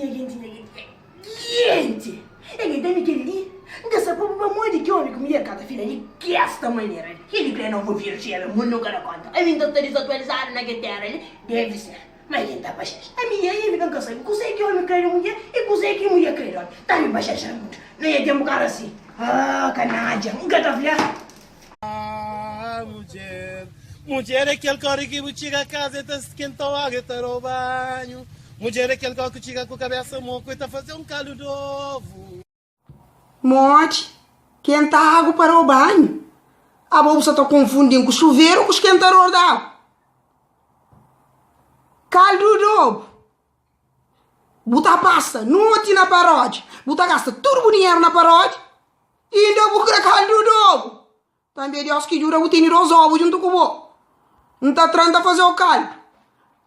Genti, nha genti, nha genti, nha genti! Nha genti, ami kel li, N ka sa pamodi ki omi ku mulher ka ta fila di kesta manera li. Kel li kre novu virus era mundu ka da konta. Ami N ta sta dizatualizadu na kel tera li, devi ser. Ma algen ta paxénxa. Ami nha inda N ka sabe kuzê ki omi kre di mulher i kuzê ki mulher kre di omi. Ta mi paxénxa na mundu. Na nha tenpu ka era si. Ah, kanadja, N ka ta fla. Ah, mudjer, mudjer é kel kori ki bu txiga kaza e ta skenta-u agu e ta da-u banhu. Mudjer é kel kori ki txiga ku kabesa moku e ta faze un kalu d'ovu. Modi? Kenta agu pa da-u banhu? Abo bu sa ta konfundi-m ku xuveru ku skentador di agu? Kaldu di obu. Bu ta pasa noti na paródia, bu ta gasta tudu bu dinheru na paródia i inda bu kre kaldu di obu. Tanbe Deus ki djuda bu tene dos obu djuntu ku bo. N ta tra N ta faze-u kaldu.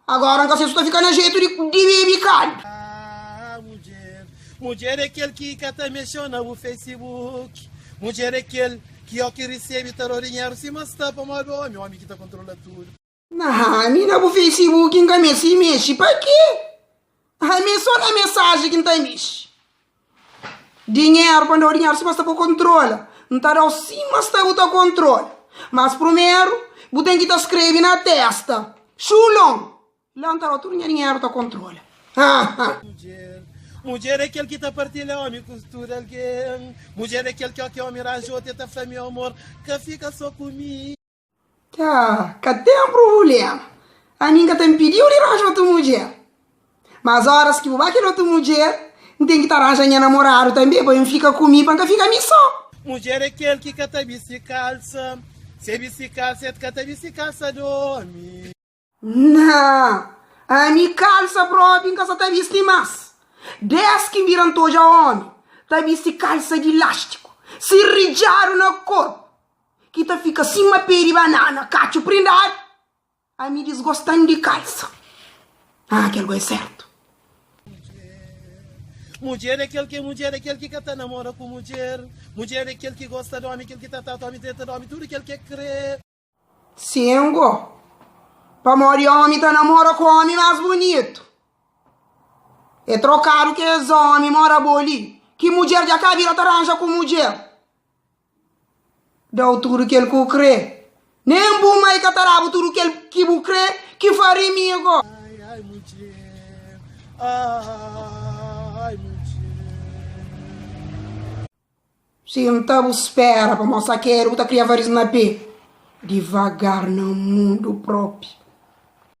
Agora N ka se su ta fika na jetu di di bebe kaldu. Ah, mudjer, mudjer é kel ki ka ta mexeu na bu Facebook. Mudjer é kel ki ó ki resebe ta da-u dinheru sima sta pamodi omi, omi ki ta kontrola tudu. Na ami na bu Facebook N ka meste mexe pa ke? Ami é so na mesaji ki N ta mexe. Dinheru pa N dau dinheru sima sta pa kontrola. N ta dau sima sta bu ta kontrola. Mas primeru bu ten ki ta skrebe na testa. Xulon! La N ta dau tudu nha dinheru ta kontrola. Ha ha. Mudjer, mudjer é kel ki ta partilha omi ku tudu algen. Mudjer é kel ki ó ki omi ranja otu e ta fla mi amor ka fika so ku mi. Ka, ka ten prubulema. Ami N ka ta npidiu di ranja otu mudjer. Mas óras ki bu ba kel otu mudjer, N ten ki ta ranja nha namoradu tanbê pa N fika ku mi, pa N ka fika mi sô. Mudjer é kel ki ka ta bisti kalsa. Si e bisti kalsa, e ka ta bisti kalsa di omi. Nã! Ami kalsa propi N ka sa ta bisti mas. Des ki N bira N ta odja omi ta bisti kalsa di lástiku, siridjadu na korpu, ki ta fika sima pé di banana, katxu prindadu. Ami disgosta-m di kalsa. Ah, kel go é sertu. Mudjer é kel ki é mudjer é kel ki ka ta namora ku mudjer. Mudjer é kel ki gosta di omi, kel ki ta trata omi dretu, ta da omi tudu kel ki el kre. Sim go. Pamodi omi ta namora ku omi mas bunitu. É trokadu ki es omi mora bo li. Ki mudjer dja ka bira ta ranja ku mudjer. Dau tudu kel ku kre. Nem bu mai ka ta dabu tudu kel ki bu kre ki fari mi go. Ai, ai mudjer, ai mudjer. Si N ta bu spera pamo sakedu bu ta kria varis na pe. Divagar na mundu propi.